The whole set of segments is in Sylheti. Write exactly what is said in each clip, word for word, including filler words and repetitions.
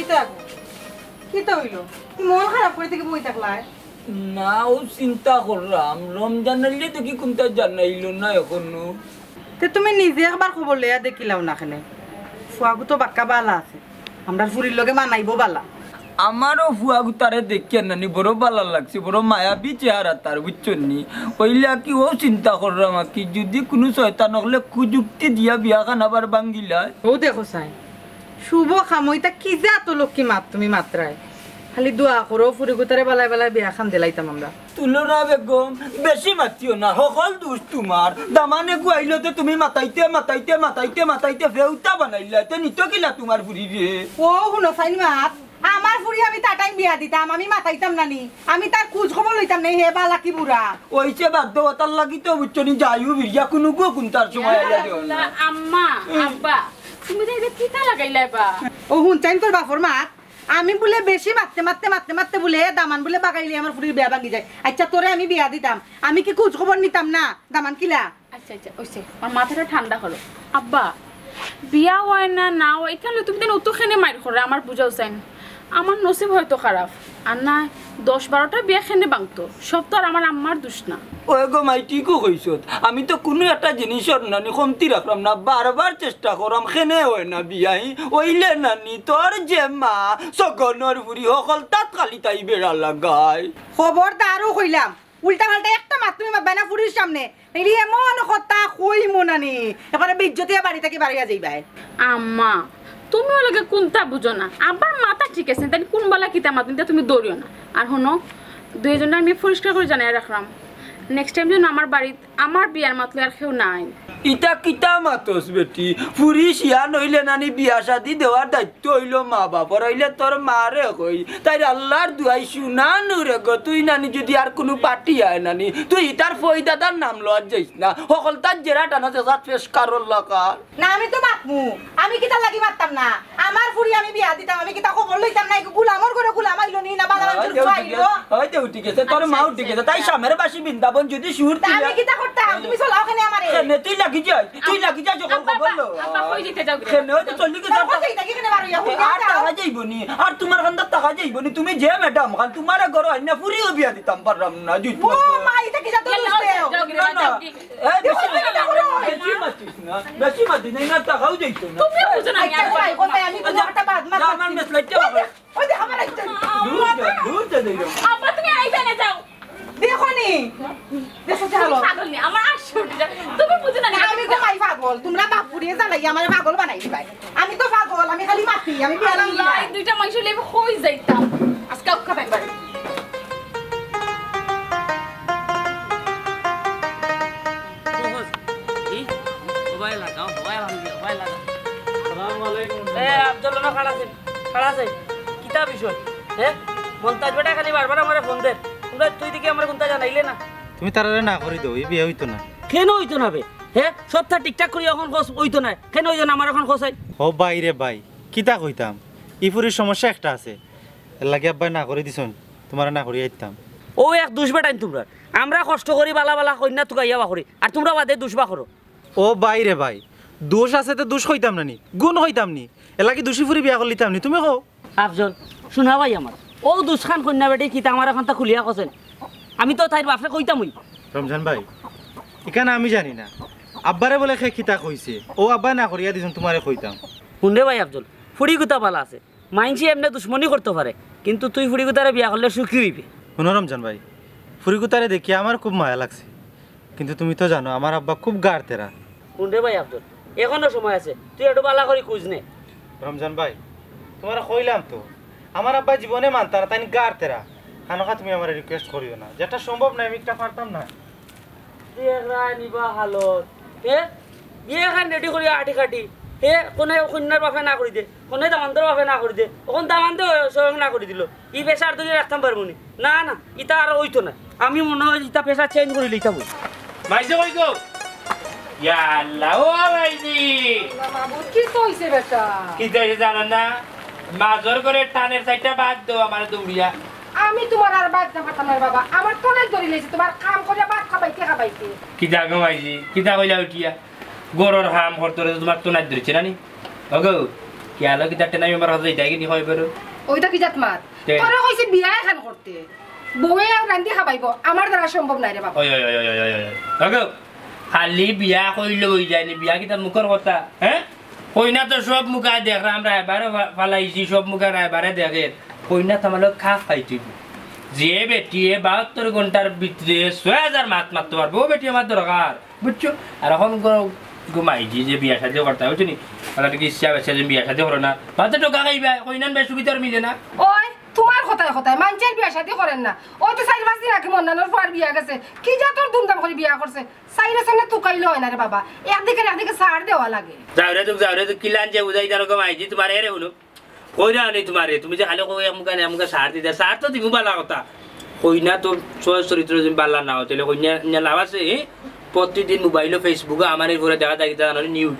দেখো, কিতা অইলো? তুমি মন খারাপ করি থাকি বই থাকলায়? না, অউ চিন্তা কররাম, রমজান আইলে দেখি কুনতা জানাইলো না অখনো। তে তুমি নিজে একবার খবর লইয়া দেখিলাও না কেনে? ফুয়াগু তো বাক্কা বালা আছে, আমরার ফুরির লগে মানাইবো বালা। আমারও ফুয়াগুতারে দেখিয়া নানি বড় বালা লাগছে, বড় মায়াবী চেহারা তার, বুঝছো নি? অইলে কি অউ চিন্তা কররাম আর কি, যুদি কুনু শয়তান অকলে কুযুক্তি দিয়া বিয়াখান আবার ভাঙ্গিলায়। অউ দেখো চাই, শুভ কামো ইতা কি যে অত লক্ষ্মী মাত তুমি মাতরায়। খালি দোয়া করো, ফুরিগুতারে বালায় বালায় বিয়াখান দিলাইতাম আমরা। তুলনা বেগম, বেশি মাতিও না, হকল দুষ তুমার। দামানে গুয়াইলতে তুমি মাতাইতে, মাতাইতে, মাতাইতে, মাতাইতে ফেউতা বানাইলা, তে নিতো কিলা তুমার ফুরিরে? অউ হুনো চাইন মাত, আমার ফুরি আমি তার টাইম বিয়া দিতাম, আমি মাতাইতাম না নি, আমি তার খুজ খবর লইতাম না, হে বালা কি বুরা। অইছে বাদ দেও, তার লাগি তো বুঝছো নি, যাইও বিরিয়া কুনু গো কুনতার সময় আইয়া দেও না। আল্লাহ, আম্মা, আব্বা, তুমি তো ইতা কিতা লাগাইলায় বা? অউ হুনছইন তোর বাপর মাত, আমি বুলে বেশি মাততে মাততে মাততে মাততে বুলে দামান বুলে বাগাইলে আমার ফুরির বিয়া ভাঙ্গি যায়। আইচ্ছা, তোরে আমি বিয়া দিতাম, আমি কি খুজ খবর নিতাম না? দামান কিলা? আইচ্ছা, আইচ্ছা, অইছে, আমার মাথাটা ঠান্ডা করো। আব্বা, বিয়া অয় না, না অয়, ইখান লইয়া তুমি দেন অত কেনে মাইর কররায়, আমার বুঝাও চাইন। আমার নসিব হয়তো খারাপ, আর না দশ বারোটা বিয়া কেনে ভাঙ্গতো, সব তো আর আমার আম্মার দুষ না। ওই গো মাই, ঠিকউ কইছত। আমি তো কুনু একটা জিনিসর নানি কমতি রাখরাম না, বারবার চেষ্টা কররাম, কেনে অয় না বিয়া। হি অইলে নানি তোর যে মা, সগনর ফুরি হকলতাত খালি তাই বেড়া লাগায়। খবরদারও কইলাম, উল্টা পাল্টা একটা মাত তুমি মাতবায় না ফুরির সামনে, নাইলে এমন কথা কইমু নানি, একবারে বেইজ্জত অইয়া বাড়ি থাকি বারইয়া যাইবায়। আম্মা, তুমি অউ লগে কুনতা বুঝো না, আব্বার মাথা ঠিক আছে, তাইন কুন বালা কিতা মাত নিতা তুমি ধরিও না। আর হুনো, দুইজনরে আমি পরিষ্কার করি জানাইয়া রাখরাম, নেক্সট টাইম যেন আমার বাড়িত আমার বিয়ার মাতলে আর কেউ না আইন। ইতা কিতা মাতস বেটি? ফুরি শিয়ান অইলে নানি বিয়া শাদি দেওয়ার দায়িত্ব অইলো মা বাপর, অইলে তোর মারে কই। তাইর আল্লার দুয়াই শুনা নু রে গো, তুই নানি যুদি আর কুনু পার্টি আয় নানি, তুই ইতার ফই দাদার নাম লওয়াত যাইস না। হকলতার জেরা টানো যে জাত ফেস কারোর লাকা। না, আমি তো মাতমু। আমি কিতার লাগি মাততাম না? আমার ফুরি আমি বিয়া দিতাম, আমি কিতা খবর লইতাম না? ইগু গুলামর ঘরো গুলাম আইলো নি, না বালা মানষর ফুয়া আইলো? অয় দেও, ঠিক আছে, তোর মাও ঠিক আছে। তাই স্বামীর বাঁশি বৃন্দাবন যুদি সুর না, দিলে আমি কিতা করতাম? তুমি চলাও কেনে আমারে? কেনে তুই লাগি যাস? তুই লাগি যাস যখন আব্বা, খবর লো। আব্বা, কই যাইতা যাও? কেনে অয় তো চলি গেছে। তোর কই যাইতা কি কেনে বারইয়া? আর টাকা যাইবো নি, আর তুমার কান্দাত টাকা যাইবো নি। তুমি যে ম্যাডাম খান, তুমারে ঘরো আইনা ফুরিও বিয়া দিতাম পাররাম না, জুই ও মা, ইতা কিতা তো দুষ দেও? না, না। এই, বেশি, বেশি মাতিস না, বেশি মাতিস না, ইনার টাকাও যাইতো না। তুমি বুঝো না, আচ্ছা, আমি ভাই, কোথায় আমি কোনো একটা বাদ মাত যা, আমার মাতছি। মেসলাইটটা ওই দে, ওই দে, আমার একটা দূর যা, দূর যা, যাইও। আব্বা, তুমি আইবে না, যাও। দেখো নি, দেখো, তুমি চলো। পাগল নি, আমার আশ্চর্য। তুমি বুঝো না, না, আমি ঘুমাই পাগল, তুমরা বাপ পুড়িয়ে জ্বালাই আমার পাগল বানাই দিবায়। আমি তো পাগল, আমি খালি মাতি, আমি বিয়া ভাঙ্গি না। আল্লাহ, এই দুইটা মানুষ অইলে আমি কই যাইতাম। আজকে অক্কা পাইবার। এ, আফজল, না, খাড়া আছে, খাড়া আছে। কিতা বিষয়? হে? মন্তাজ বেটা খালি বারবার আমারে ফোন দের। তুমরা তুই দেখি আমারে কুনতা জানাইলে না? তুমি তারারে না করি দেও, ই বিয়া অইতো না। কেনে অইতো না বে? হে? সবতা ঠিকঠাক করি অখন কস অইতো না। কেনে অইতো না, আমারে অখন কস আই। ও ভাই রে ভাই, কিতা কইতাম? ই ফুরির সমস্যা একটা আছে। এরলাগি আব্বায় না করি দিছইন, তুমারে না করি আইতাম। অউ এক দুষ বেটাইন তুমরার। আমরা কষ্ট করি বালা বালা কইন্যা তুকাইয়া বার করি, আর তুমরা বাদে দুষ বার করো। ও ভাই রে ভাই, দুষ আছে তে দুষ কইতাম না নি, গুণ কইতাম নি, এরলাগি দুষি ফুরি বিয়া করলিতাম নি, তুমি কও। আফজল, হুনা ভাই আমার, অউ দুষখান কইন্যা বেটি কিতা আমারে অখানতা খুলিয়া কছইন? আমি তো তাইর বাপরে কইতামউ। রমজান ভাই, ইখান আমি জানি না, আব্বারে বুলে কে কিতা কইছে, অউ আব্বায় না করিয়া দিছইন তুমারে কইতাম। হুন রে ভাই আফজল, ফুরিগুতা বালা আছে, মাইনষে এমনে দুশমনি করতো পারে, কিন্তু তুই ফুরিগুতারে বিয়া করলে সুখী অইবে। হুনো রমজান ভাই, ফুরিগুতারে দেখিয়া আমার খুব মায়া লাগছে, কিন্তু তুমি তো জানো আমার আব্বা খুব গার তেরা। হুন রে ভাই আফজল, অখনো সময় আছে, তুই একটু বালা করি খুজ নে। রমজান ভাই, তুমারে কইলাম তো, আমার আব্বায় জীবনে মানতা না, তাইন গার তেরা। খানোখা তুমি আমারে request করিও না, যেটা সম্ভব নায় আমি ইটা পারতাম না। দেখরায় নি বা হালত। হে? বিয়াখান ready করিয়া আটি কাটি। হে? কুনু কইন্যার বাপে না করি দে, কুনু দামান্দর বাপে না করি দে। অখন দামান্দে স্বয়ং না করি দিলো। ই pressure ধরিয়া রাখতাম পারমু নি? না, না, ইতা আর অইতো নায়। আমি মনো অয় ইতা pressure change করি লইতাম অই। মাইজি কই গো? ইয়া আল্লাহ, ও মাইজি। আল্লাহ মাবুদ, কিতা অইছে বেটা? কিতা অইছে জানো না? মাজর ঘরর টানের চাইরটা বাদ দেও আমারে দৌড়িয়া। আমি তুমার আর বাদ দিতাম পারতাম না রে বাবা, আমার তনাইত ধরি লইছে, তুমার কাম করিয়া ভাত খাবাইতে খাবাইতে। কিতা গো মাইজি, কিতা কইলা উঠিয়া? ঘরর কাম করতে করতে তুমার তনাইত ধরছে না নি? ওগো, কিয়ালো কিতা টেনা মেম্বার হতে যাই কিনি হয় বেরো? ওইটা কি জাত মাত? তে। তোরে কইছি বিয়া এখান করতে। বউয়ে আর রান্ধি খাবাইবো, আমার দ্বারা সম্ভব নায় রে বাবা। ওই, ওই, ওই, ওই, ওই, ওই, ওই। ওগো, খালি বিয়া কইলে অই যায়নি, বিয়া কিতা মুখর কথা, হ্যাঁ? কইনা তো সব মুখা দেখরাম, রায়বারে ফা-, ফালাইছি, সব মুখা রায়বারে দেখের। কইনা তো আমার লগে খাপ খাইতে অইবো। যে বেটিয়ে বাহাত্তর ঘন্টার ভিতরে ছয় হাজার মাত মাততে পারবো, ও বেটি আমার দরকার। বুঝছো? আর এখন গো, গো মাইজি যে বিয়া শাদি করতা, বুঝছো নি? ওরা তো কি ইচ্ছা আছে যে বিয়া শাদি করো না? মাতে টোকা খাইবা, কইনান বেশ সুবিধার মিলে না। ওই, তোমার কথায় কথায় মানষের বিয়া শাদি করের না। ওই তো চাইর পাঁচ দিন আগে মন্নানর ফুয়ার বিয়া গেছে। কি জাতর ধুমধাম করি বিয়া করছে। চাইরে সনে তুকাইলে অয় না রে বাবা। একদিকে একদিকে ছাড় দেওয়া লাগে। যাও রে তুক, যাও রে তুক, কিলান যে বুঝাই জানো গো মাইজি, তোমার এরে হুনো। কইরা আনি তোমারে, তুমি যে খালি কই আমুকা নে, আমুকা ছাড় দিতে, ছাড় তো দিমু বালা কথা। কইনা তো চয় চরিত্র যদি বালা না অয়, তাইলে কইনা নিয়া লাভ আছে, এ? প্রতিদিন মোবাইলো, Facebook-ও আমার এই ঘরে দেখা যায়, কিতা জানো নি, নিউজ।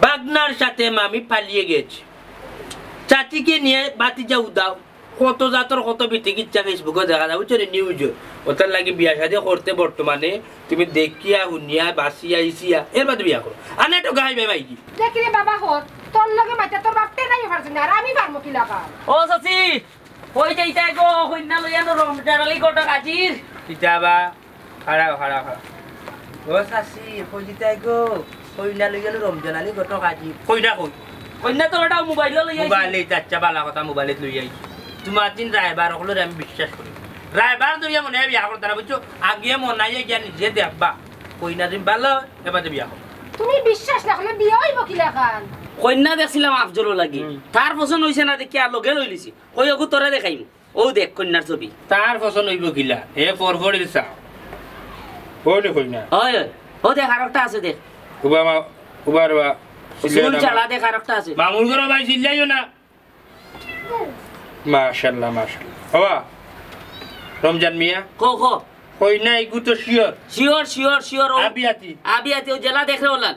বাগনার সাথে মামি পালিয়ে গেছে। চাচিকে নিয়ে ভাতিজা উধাও। কত জাতর কত বিটি কিচ্ছা Facebook-ও দেখা যায়, বুঝছো নি, নিউজও। ওটার লাগি বিয়া শাদি করতে বর্তমানে তুমি দেখিয়া, হুনিয়া, বাসিয়া, ইসিয়া, এর বাদে বিয়া করো। আর না তো গাইবে মাইজি। দেখ রে বাবা, হর, তোর লগে মাইতা তোর বাপ টেনাই পারছে না, আর আমি পারমু কি লাগা? ও চাচি, কই যাইতায় গো? কইনা লইয়া নু রমজান আলী ঘটক হাজির। কিতা বা? খাড়াও, খাড়াও, খাড়াও। ও চাচি, কই যাইতায় গো? কইনা লইয়া নু রমজান আলী ঘটক হাজির। কইনা কই? কইনা তো ওটা মোবাইল লইয়া আইছে। মোবাইল এই আচ্ছা, বালা কথা, মোবাইল লইয়া আইছে। তোমার দিন রায়বার অকলরে আমি বিশ্বাস করি। রায়বার ধরিয়া মনে হয় বিয়া করতে না, বুঝছো? আগে মনাইয়া গিয়া নিজে দেখবা। কইনা তুমি ভালো, এবারে বিয়া করো। তুমি বিশ্বাস না করলে বিয়া অইবো কি লাখান? কইনা দেখছিলাম আফজলর লাগি। হুম। তার পছন্দ অইছে না দেখি আর লগে লইলিছি। কই ওগু তোরে দেখাইমু। ও দেখ কইনার ছবি। তার পছন্দ অইবো কিলা? হে ফরফরির চাও। ও নে কইনা। ওই, ওই। ও দেখ আরেকটা আছে দেখ। উবা মা, উবা রে বা। চুল চালা দেখ আরেকটা আছে। মামুর ঘরো ভাই চিল্লাইও না। মাশাআল্লাহ, মাশাআল্লাহ। বাবা, রমজান মিয়া। কও, কও। কইনা এগু তো sure। Sure, sure, sure, ও। আবিয়াতি। আবিয়াতি, ও জেলা দেখরে ওলান।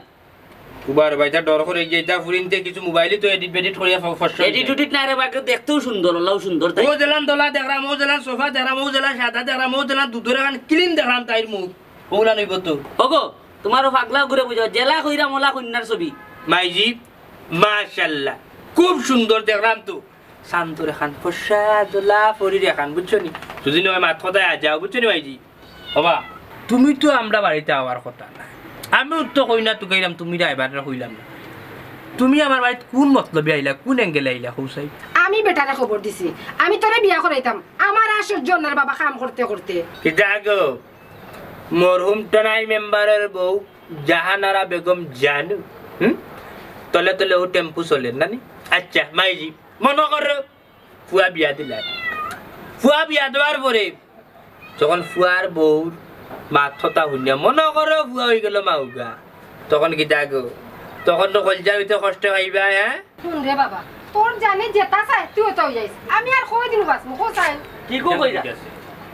উবার ভাই, তা ডর করে গিয়া, ইতা ফুরিন্তে কিছু মোবাইলই তো edit বেডিট করিয়া ফ-, ফসল edit দেয়। উডিট না রে বা, দেখতেও সুন্দর, ওলাও সুন্দর তাই। ও জেলান দলা দেখরাম, ও জেলান সোফা দেখরাম, ও জেলান সাদা দেখরাম, ও জেলান দুধর এখান clean দেখরাম তাইর মুখ। ওগুলা নইব তো। ওগো, তোমারও পাগলা ঘুরে বুঝো, জেলা কইরাম ওলা কইনার ছবি। মাইজি, মাশাআল্লাহ, খুব সুন্দর দেখরাম তো। শান্তর এখান ফর্সা দলা ফরির এখান, বুঝছো নি? যদি নয় মাত কথায় আ যাও, বুঝছো নি মাইজি? বাবা, তুমি তো আমরা বাড়িতে আওয়ার কথা না। আমিও তো কইনা তুকাইলাম, তুমি রায়বাররে কইলাম না। তুমি আমার বাড়িত কোন মতলবে আইলা, কোন angle-এ আইলা, কও চাই? আমি বেটারে খবর দিছি, আমি তোরে বিয়া করাইতাম। আমার আর সহ্য অর না রে বাবা, কাম করতে করতে। কিতা গো, মরহুম টনাই মেম্বারর বউ জাহানারা বেগম জানু, হুম? তলে তলে ও টেম্পু চলের না নি? আচ্ছা, মাইজি, মনো করো, ফুয়া বিয়া দিলা। ফুয়া বিয়া দেওয়ার পরে যখন ফুয়ার বউর মাত কথা হুনিয়া মনো করো ফুয়া অইগেলো মাউগা, তখন কিতা গো? তখন তো কলজার ভিতরে কষ্ট পাইবা, হ্যাঁ? হুন রে বাবা, তোর জানে যেতা চায় তুই ওতা অই যাইস। আমি আর কয়দিন বাঁচমু, কও চাই? ঠিকও কইরা, ঠিক আছে।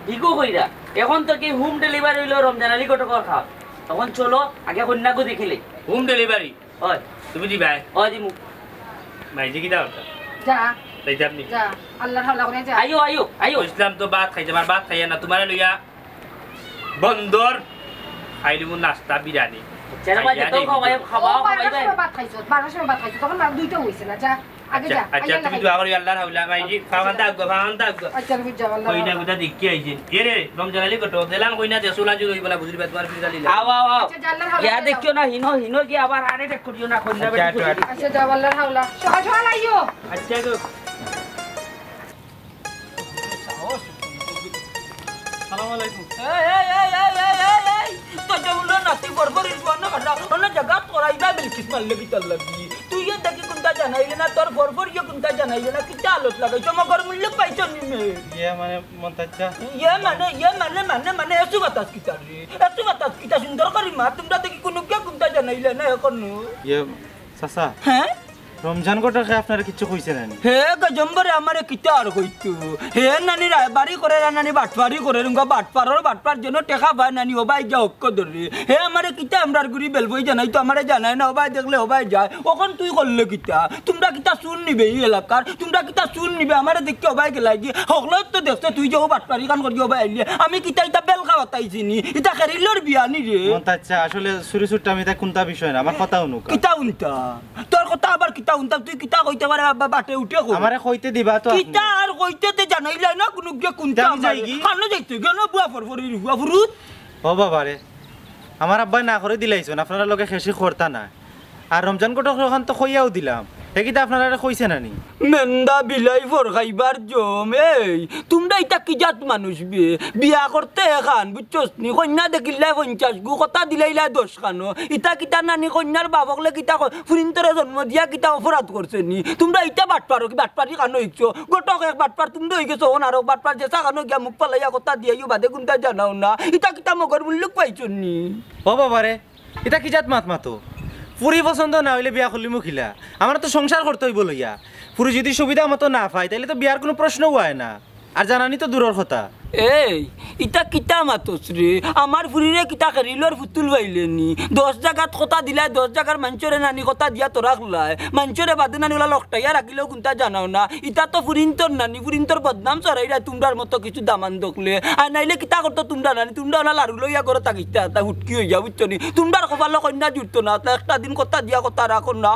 ঠিকও কইরা। এখন তো কি home delivery অইলো রমজান আলী ঘটকর খাম। তখন চলো, আগে কইনাগু দেখিলাই। Home delivery? অয়। তুমি দিবায়? অয় দিমু। মাইজি কিতা করতা? যা। তাই যাবনি? যা। আল্লাহর হাওলা করে যা। আইও, আইও, আইও। ইসলাম তো ভাত খাইতে পার, ভাত খাইয়া না, তোমারে লইয়া বন্দর খাইলিমু নাস্তা বিরিয়ানি। আচ্ছা, রে ভাই, খাইয়া তো দেই। খাওয়াই, খাওয়া, ও, বারোটার খাওয়াই ভাই। সময় ভাত খাইছো, বারোটার সময় ভাত খাইছো, তখন বারো দুইটা অইছে না, যা। আগে আচ্ছা, যা, আচ্ছা, আগে তুমি লাগা। দোয়া করি আল্লাহর হাওলা, মাইজি, আচ্ছা, খাওয়ান যা। দাও গো, খাওয়ান দাও গো। আচ্ছা, আমি যাও, আল্লাহর কইনা হাওলা। গুতা দেখি আইছেন। এ রে, রমজান আলী কত? দেলান কইনা দে, সোলা জুড় অইবো না, বুঝলি, তোমার ফিরে দিলাম। আও, আও, আও। আচ্ছা, যা, আল্লাহর হাওলা ইয়া যাও। দেখিও না, হিনো, হিনো কি আবার heart attack করিও না, কইনা আচ্ছা, বেটি আচ্ছা, করিও। আচ্ছা। আচ্ছা, যাও, আল্লাহর হাওলা। সকাল সকাল আইও। আচ্ছা গো। সালাম আলাইকুম। এই, এই, এই, এই, এই, এই, এই, তোর যে উল্টো নাতি ফরফরির জোয়ান না কাটা, অন্য জায়গা তোরাইবা বিলকিস মারলে কিতার লাগি? তুই এ দেখি কুনটা জানাইলে না, তোর ফরফরিয়ে কুনটা জানাইলে না, কিতা আলত লাগাইছ? মগর মূল্য পাইছ নি মে? ইয়ে মানে, মন্তাজ চা। ইয়ে মানে, ইয়ে মানে, মানে, মানে, এসু বাতাস কিতা রে? এসু বাতাস কিতা সুন্দর করি মা, তোমরা দেখি কুনু কে কুনটা জানাইলে না এখনো? ইয়ে, চাচা। হ্যাঁ? রমজান ঘটকে আপনারে কিচ্ছু কইছে না নি? হে গজম্বরে আমারে কিতা আর কইতো? হে নানি রায়বারি করে, রা নানি বাটপারি করে, রুঙ্গা বাটপারর বাটপার যেন টেকা পায় নানি, ও ভাই গিয়া হক্ক ধরে। হে আমারে কিতা আমরার গুড়ি বেলবই জানাই তো আমারে জানায় না, ও ভাই দেখলে ও ভাই যায়। অখন তুই করলে কিতা? তোমরা কিতা চুর নিবে ই এলাকার? তোমরা কিতা চুর নিবে? আমারে দেখি ও ভাই গেলায় গি। হকলে তো দেখছে তুই যে ও বাটপারি কান করি ও ভাই আইলে। আমি কিতা ইতা বেল খাওয়াত তাই চিনি, ইতা খেরিলর বিয়া নি রে। মন্তাচ্ছা, আসলে চুরি চুট্টা আমি ইতা কুনতা বিষয় না, আমার কথা হুনুকা। কিতা হুনতা? তোর কথা আবার কিতা হুনতাম? তুই কিতা কইতে পারে আব্বা বাটে উঠে কো? আমারে কইতে দিবা তো আপনি। কিতা আর কইতে তে জানাইলা না কুনু গিয়া কুনতা তে আমি আমার। যাইগি? কানো যাইতে গেল বুয়া ফর ফর বুয়া ফুরুত। ও বাবা রে, আমার আব্বায় না করি দিলাইছইন, আপনারার লগে খেশি করতা না। আর রমজান ঘটক অখান তো কইয়াও দিলাম, হে কিতা আপনারারে কইছে না নি? মেন্দা বিলাই ফর খাইবার জম। এই, তুমরা ইতা কি জাত মানুষ বে? বিয়া করতে এখান, বুঝছস নি? কইন্যা দেখিলাই পঞ্চাশ গু, কথা দিলাইলা দশ খানো। ইতা কিতা নানি কইন্যার বাপ অকলে কিতা কয়? ফুরিন্তরে জন্ম দিয়া কিতা অপরাধ করছে নি? তুমরা ইতা বাটপারো কি? বাটপারি কানো ইকছো? ঘটক এক বাটপার, তুমরা অইগেছো অখন আরক বাটপার, যেছা কানো গিয়া মুখ ফালাইয়া কথা দিয়াইও বাদে কুনতা জানাও না। ইতা কিতা মগর মুল্লুক পাইছো নি? ও বাবা রে, ইতা কি জাত মাত মাতো? ফুরি পছন্দ না অইলে বিয়া করলিমু কিলা? আমার তো সংসার করতে অইবো লইয়া। ফুরি যুদি সুবিধা মতো না পাই, তাইলে তো বিয়ার কুনু প্রশ্নউ আয় না। আর জানানি তো দূরর কথা। এই, ইতা কিতা মাতস রে? আমার ফুরিরে কিতা খেরিলর ফুতুল পাইলে নি? দশ জাগাত কথা দিলায়, দশ জাগার মানষরে নানি কথা দিয়া তো রাখলায়। মানষরে বাদে নানি অলা লকটাইয়া রাখিলেও কুনতা জানাও না। ইতা তো ফুরিন্তর নানি, ফুরিন্তর বদনাম ছড়াইরা তুমরার মতো কিছু দামান দকলে। আর নাইলে কিতা করতো তুমরা নানি? তুমরা অলা লাড়ু লইয়া ঘরো থাকিতা, তা হুটকি অইয়া, বুঝছো নি? তুমরার কপালো কইন্যা জুটতো না, তা একটা দিন কথা দিয়া কথা রাখো না।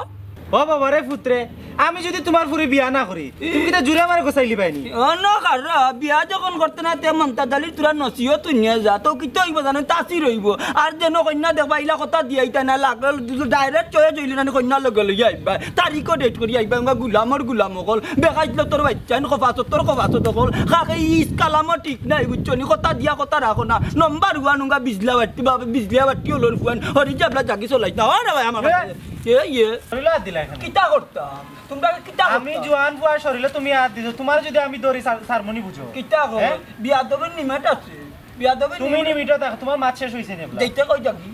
ও বাবা রে ফুতরে, আমি যুদি তুমার ফুরি বিয়া না করি, তুমি কিতা জুরে আমারে গছাইলিবায় নি? অনো কারো বিয়া যখন করতে না, তে মন্তাজ আলীর তুরা নসিহত হুনিয়া যা, তো কিতা অইবো জানো? তাসির অইবো। আর যেন কইন্যা দেখবা, ইলা কথা দিয়াইতা না, লাগলে direct চয়ে জইলে নানি কইন্যা লগে লইয়া আইবা, তারিখও date করি আইবা, আমগা গুলামর গুলাম অকল, বেকাইতলো তোর বাচ্চাইন, কফাসত তোর কফাসত অকল, খাকে ইস কালামও ঠিক নাই, বুঝছো নি? কথা দিয়া কথা রাখো না, নম্বর ওয়ান উঙ্গা বিজলা বাট্টি, বাবা বিজলিয়া বাট্টি অকলর ফুয়াইন, হরি যে আমরা জাগি চলাইতা, ও রে ভাই আমার এ! কাছে। এ, ইয়ে। শরীরে হাত দিলা এখানে। কিতা করতাম? তুমরা কিতা আমি করতাম? জোয়ান ফুয়া শরীরে তুমি হাত দিছো, তুমার যুদি আমি ধরি সার-, সারমুনি বুঝো। কিতা কর? হ্যাঁ? বিয়াদবের নিমেট আছে। বিয়াদবের তুমি নিমেট। নিমিটো থাকো, তুমার মাত শেষ অইছে নি এবলা? দেখতে কই যাবি?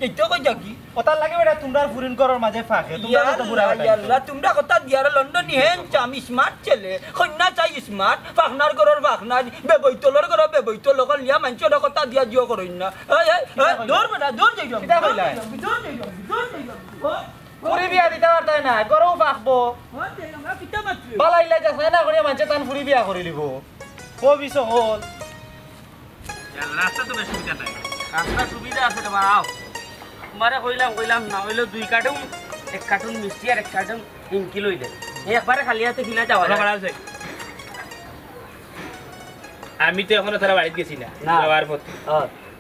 দেখতে কই যাবি? ওটার লাগে বেটা তুমরার ফুরিন ঘরর মাঝে ফাঁকে, তুমরা ইয়া কত বুড়া আল্লাহ, বেটা। ইয়া আল্লাহ, তুমরা কথা দিয়ার লন্ডনি handsome, smart ছেলে। কইন্যা চাই smart, ফাখনার ঘরর ফাখনা, বেবইতলর ঘরর বেবইতল, অকল নিয়া মানষর কথা দিয়া জিও করইন না। এই, এই, কিতা এই, কইলা? দৌড় বেটা, দৌড় যাই যাবি, কিতা দৌড় কইলা? যাই যাবি, দৌড় যাই যাবি, দৌড় যাই যাবি। ও, ফুরি বিয়া দিতা পারতায় না, ঘরও ফাঁকবো। ও, তে আমরা কিতা মাতছি? বালা ইলা যাচাই না করিয়া মানষে তান ফুরি বিয়া করিলিবো। ও বিশ অকল। রাস্তা তো বেশ সুবিধা নাই। রাস্তা সুবিধা আছে তোমার, আও। তুমারে কইলাম, কইলাম না অইলো দুই কার্টুন, এক কার্টুন মিষ্টি আর এক কার্টুন নিমকি লইলে। এই একবারে খালি হাতে কিলা যাওয়া যায়। আমি তো এখনো তারা বাড়িত গেছি না, না। যাওয়ার পথে। ও।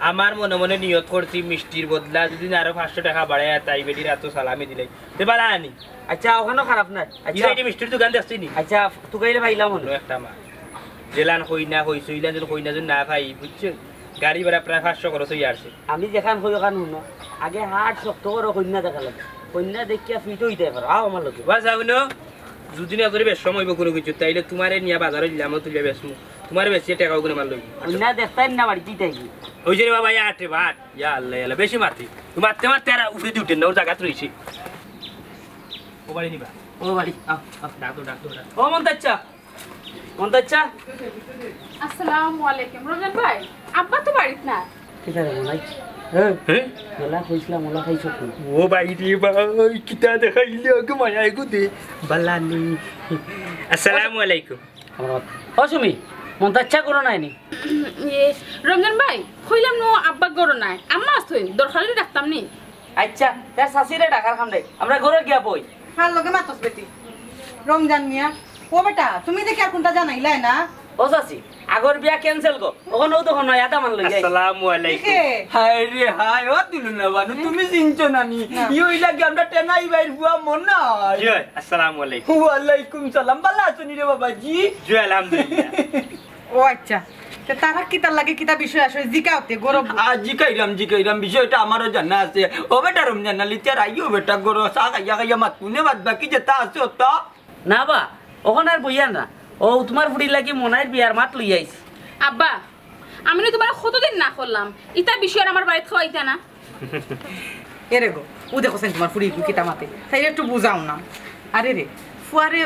আমার মনে মনে নিয়ত করছি মিষ্টির বদলা যদি না আরো পাঁচশো টাকা বাড়ায়, তাই বেটির আতো সালামি দিলাই। তে বালা আনি। আচ্ছা, অখানও খারাপ না। আচ্ছা। ইরা এই যে মিষ্টির দোকান দেখছি নি? আচ্ছা, তুকাইলে পাইলাম মনে। অনো একটা মা। যেলান কইনা কইছো, ইলান যদি কইনা যদি না পাই, বুঝছো? গাড়ি ভাড়া প্রায় পাঁচশো খরচ অইয়া আছে। আমি যেখান কই অখান হুনো। আগে হাট শক্ত করো, কইনা দেখা লাগে। কইনা দেখিয়া fit অইতে পারো। আও আমার লগে। বাস, আগুনো। দুদিন আগে বেশ সময় অইবো কুনু কিছু, তাইলে তুমারে নিয়া বাজারো দিলাম, তুলিয়া বেচমু। তুমারে বেচিয়া টেকা অগুনে মার লইবো। কইনা দেখতাই না বাড়িত থাকি। ওই যে রে বাবা, ইয়া আটে বাট। ইয়া আল্লাহ, ইয়া আল্লাহ, বেশি মাতি। তুই মারতে মারতে আর উপরে দিয়ে উঠে না, ওর জাগাত রইছে। ও বাড়ি নিবা? ও বাড়ি, আও, আও, ডাক দাও, ডাক দাও, ডাক দাও। ও মন্তাচ্চা, মন্তাচ্চা। আসসালামু আলাইকুম। রমজান ভাই, আব্বা তো বাড়িত না। কিতা রে মনাই? হ্যাঁ? হ্যাঁ? মেলা কইছিলাম, ওলা খাইছো তো। ও ভাই রে ভাই, কিতা দেখাইলে ওকে মায়া এগো দে। বালানি। আসসালামু আলাইকুম। আমার কথা। ও সুমি, মন্তাচ্চা করো নাই নি? ইয়ে, রমজান ভাই, কইলাম নো আব্বা ঘরো নাই। আম্মা আছইন, দরকার অইলে ডাকতাম নি। আচ্ছা, তার শাশিরে ডাকার কাম নাই। আমরা ঘরো গিয়া বই। কার লগে মাতস বেটি? রমজান মিয়া। ও বেটা, তুমি দেখি আর কুনটা জানাইলায় না? ও শাশি, আগর বিয়া cancel গো। অখন ও দেখো নয়া দামান লই আইছে। আসসালামু আলাইকুম। কে? হায় রে হায়, ও তুলু না বানু, তুমি চিনছো না নি? না। ই অইলা কি আমরা টেনাই ভাইর ফুয়া মনাই? জি অয়, আসসালামু আলাইকুম। ওয়ালাইকুম সালাম, বালা আছো নি রে বাবাজি? জি, আলহামদুলিল্লাহ। ও আচ্ছা, তে তারা কিতার লাগি কিতা বিষয় আছে জিকাও তে গরব। আ, জিকাইরাম, জিকাইরাম, বিষয়টা আমারও জানা আছে। ও বেটা রমজান আলী, তে আর আইও বেটা গরো, চা খাইয়া খাইয়া মাত কুনে বাদ বাকি যেটা আছে ওটা। না বা, অখন আর বইয়ার না। ও তুমার ফুড়ির লাগি মনাইর বিয়ার মাত লইয়া আইছি। আব্বা, আমি না তুমারে কতদিন না করলাম, ইতা বিষয় আর আমার বাড়িত খাওয়াইতা না। এরে গো, ও দেখো সেন তুমার ফুড়ি কিতা মাতে, তাই একটু বুঝাও না। আরে রে, ফুয়ারে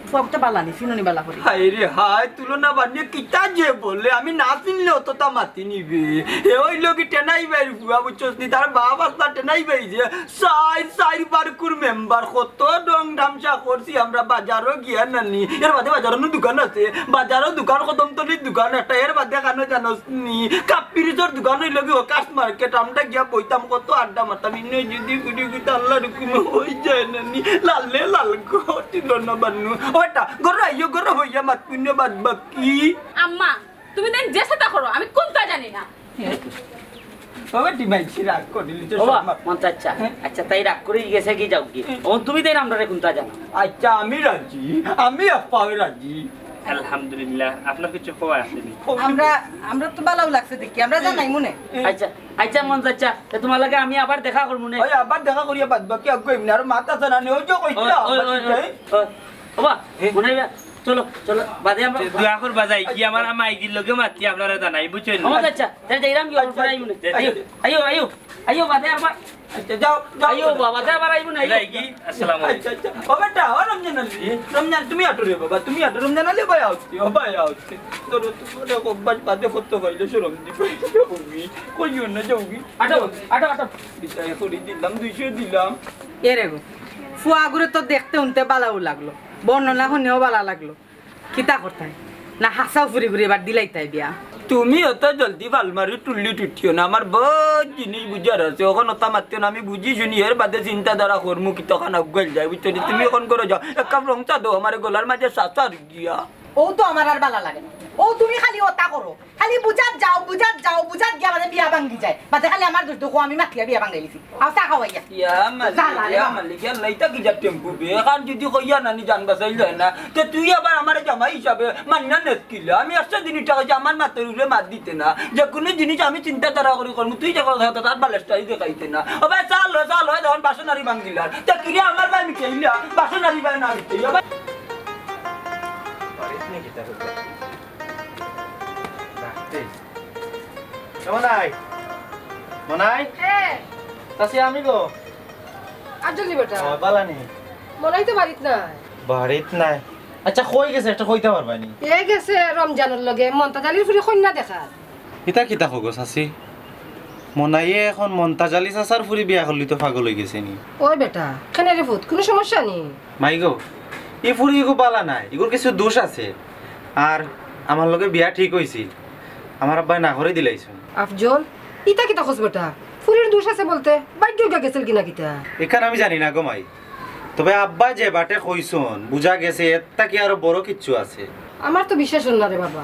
ফুয়া তো বালা নি, চিনো নি বালা করি? হায় রে হায়, তুলনা বানিয়ে কিতা যে বলে, আমি না চিনলে অতটা মাতি নিবে। এ অইলো কি টেনাই ভাইর ফুয়া, বুঝছস নি? তার বাপ আসলা টেনাই ভাই যে চাইর, চাইর বারকুর মেম্বার, কত ঢং ঢামসা করছি আমরা, বাজারও গিয়া নানি। এর বাদে বাজারও নু দোকান আছে, বাজারও দোকান, কদমতলির দোকান একটা, এর বাদে কানো জানোস নি, কাপ পিরিজর দোকান অইলো কি হকার্স মার্কেট, আমরা গিয়া বইতাম, কত আড্ডা মারতাম। ইনো যদি গুটি গুটি আল্লাহর হুকুমে অই যায় নানি, লালে লাল গো, তুলনা বান্নু। ওটা, গরো আইও, গরো হইয়া মাত পুণ্য বাদ বাকি। আম্মা, তুমি তাই যে সেটা করো, আমি কোনটা জানি না। বাবা, তুই মাইছি রাগ করিলি তো ওবা, সব মাপ। মন চাচ্ছা। হ্যাঁ? আচ্ছা, তাই রাগ করে গেছে কি যাও কি? ও, তুমি তাই আমরারে কোনটা জানো? আচ্ছা, আমি রাজি, আমি আপ্পাও রাজি। আলহামদুলিল্লাহ, আপনার কিছু কওয়া আসেনি। আমরা, আমরা তো ভালাও লাগছে দেখি, আমরা জানাই মনে। আচ্ছা, আচ্ছা, মন চাচ্ছা, তে তোমার লগে আমি আবার দেখা করবো নে। ওই আবার দেখা করিয়া বাদ বাকি আগে এমনি আরো মাত আছে না নে, ওই যে কইছিলা, ওই, ওই, বাকি ওই, যাই। ওই, ওবা, এ? মনে হয়, চলো, চলো, বাদে আমরা তে দোয়া করবা যাই কি, আমার আম্মা আইজির লগে মাতি আপনারা জানাই, বুঝছেন? মন চাচ্ছা, তে যাইরাম কি, ওর পরে আইবো নে। আইও, আইও, আইও, আইও, বাদে আবার। আচ্ছা, যাও, যাও। আইও বাবা, তে আবার আইবো না, আইও। যাই কি? আসসালামু আলাইকুম। আচ্ছা, আচ্ছা। ও বেটা, ও রমজান আলী, রমজান, তুমি আটো রে বাবা, তুমি আটো, রমজান আলী ভাই আউছি, ও ভাই আউছি। তোর তো অনেক অভ্যাস বাদে করতে পারলে শরম দিবে। যাওগি, কইও না, যাওগি। আটো, আটো, আটো। বিদায় করি দিলাম, দুইশো দিলাম। এ রে গো, ফুয়াগুরে তো দেখতে হুনতে বালাও লাগলো, বর্ণনা হুনেও বালা লাগলো। কিতা করতায়? না হাছাউ ফুরিগুরে এবার দিলাইতায় বিয়া? তুমি অত জলদি ফাল মারি টুল্লি টুটিও না, আমার বহুত জিনিস বুঝার আছে। অখন অতা মাতিও না, আমি বুঝি শুনি এর বাদে চিন্তাধারা করমু, কিতা খান আগুয়াইল যায়, বুঝছো নি? তুমি অখন করো যাও, এক কাপ রং চা দেও, আমার গলার মাঝে সাসার গিয়া। ও তো আমার আর বালা লাগে না। ও তুমি খালি অতা করো, খালি বুঝাত যাও, বুঝাত যাও, বুঝাত গিয়া বাদে বিয়া ভাঙ্গি যায়। বাদে খালি আমার দোষ দেখো, আমি মাতিয়া বিয়া ভাঙ্গাই দিছি। আও চা খাওয়াইয়া। ইয়া মালিক, জ্বালা রে ইয়া বাবা। মালিক, ইয়া লাইতা কি যা টেম্পু বে? এখন যদি কইয়া নানি জান বাঁচাইল হয় না, তে তুই আবার আমার জামাই হিসাবে মানিয়া নেস কিলা? আমি একশো দিন ইটা কইছি, আমার মাথার উপরে মাত দিতে না। যে কোনো জিনিস আমি চিন্তাধারা করি করমু, তুই যে কথা তার বালেস্টারি দেখাইতে না। ও ভাই, চা লো, চা লো, যখন বাসন আরি ভাঙ্গিলার। তে কিরে আমার ভাই মিটাইলা, বাসন আরি ভাই না মিটাইলা। বাড়িত নি কিতা করতে? রাখতে। এ মনাই? মনাই? হ্যাঁ। চাচি, আমি গো। আর জলদি বেটা। ও, বালা নি? মনাই তো বাড়িত নাই। বাড়িত নাই? আচ্ছা, কই গেছে? একটা কইতা পারবায় নি? এ গেছে রমজানর লগে মন্তাজ আলীর ফুরি কইন্যা দেখাত। ইতা কিতা কও গো চাচি? মনাইয়ে এখন মন্তাজ আলী চাচার ফুরি বিয়া করলি তো পাগল অই গেছে নি? ওই বেটা, কেনে রে পুত, কোনো সমস্যা নি? মাই গো, ই ফুরি ইগু বালা নায়, ইগুর কিছু দোষ আছে। আর আমার লগে বিয়া ঠিক অইছিল, আমার আব্বায় না করি দিলাইছইন। আফজল, ইতা কিতা কস বেটা? ফুরির দোষ আছে বলতে, ভাগ্য গেছিল কিনা কিতা? ইখান আমি জানি না গো মাই, তবে আব্বায় যে বাটে কইছইন, বুঝা গেছে এর থাকি আরো বড় কিচ্ছু আছে। আমার তো বিশ্বাস অর না রে বাবা,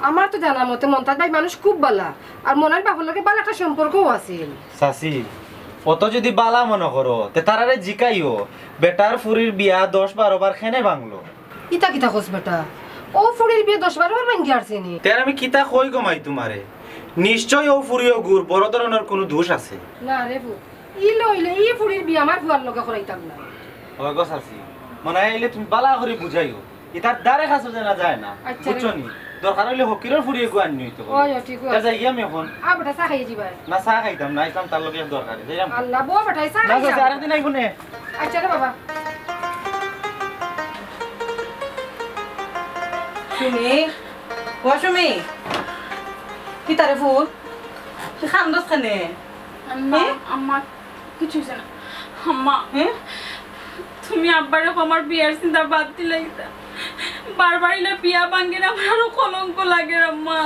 আমার তো জানা মতে মন্তাজ ভাই মানুষ খুব বালা, আর মনাইর বাপর লগে বালা একটা সম্পর্কও আছিল। চাচি, অত যদি বালা মনো করো, তে তারারে জিকাইও, বেটার ফুরির বিয়া দশ বারো বার কেনে ভাঙলো? ইতা কিতা কস বেটা? অউ ফুরির বিয়া দশ বারো বার ভাঙ্গি আরছে নি? তে আর আমি কিতা কই গো মাই তুমারে? নিশ্চয় অউ ফুরি অগুর বড় ধরনর কুনু দোষ আছে। না রে পুত, ইলা অইলে ই ফুরির বিয়া আমার ফুয়ার লগে করাইতাম না। অয় গো চাচি, মনাই আইলে তুমি বালা করি বুঝাইও। ইতার ধারে কাছে যেন যায় না। আচ্ছা রে। বুঝছো নি? দরকার অইলে ফকিরর ফুরি এগু আননি অইতো। অয়, অয়, ঠিক আছে। তা যাই আমি অখন। আ, বেটা, চা খাইয়া যাইবায়। না, চা খাইতাম না, আইতাম তার লগে দরকারে। যাইরাম। আল্লাহ, বউ বেটায় চা না, খাইয়া চাচি, যাও। আরেকদিন আইবো নে। আচ্ছা রে বাবা। সুমি, ও সুমি, কিতা রে ফুত? তুই কান্দস কেনে? আম্মা, হ্যাঁ? আম্মা, কিচ্ছু অইছে না। আম্মা, হ্যাঁ? তুমি আব্বারে কও আমার বিয়ার চিন্তা বাদ দিলাইতা। বারবার ইলা বিয়া ভাঙ্গিলে আমার আরো কলঙ্ক লাগের আম্মা।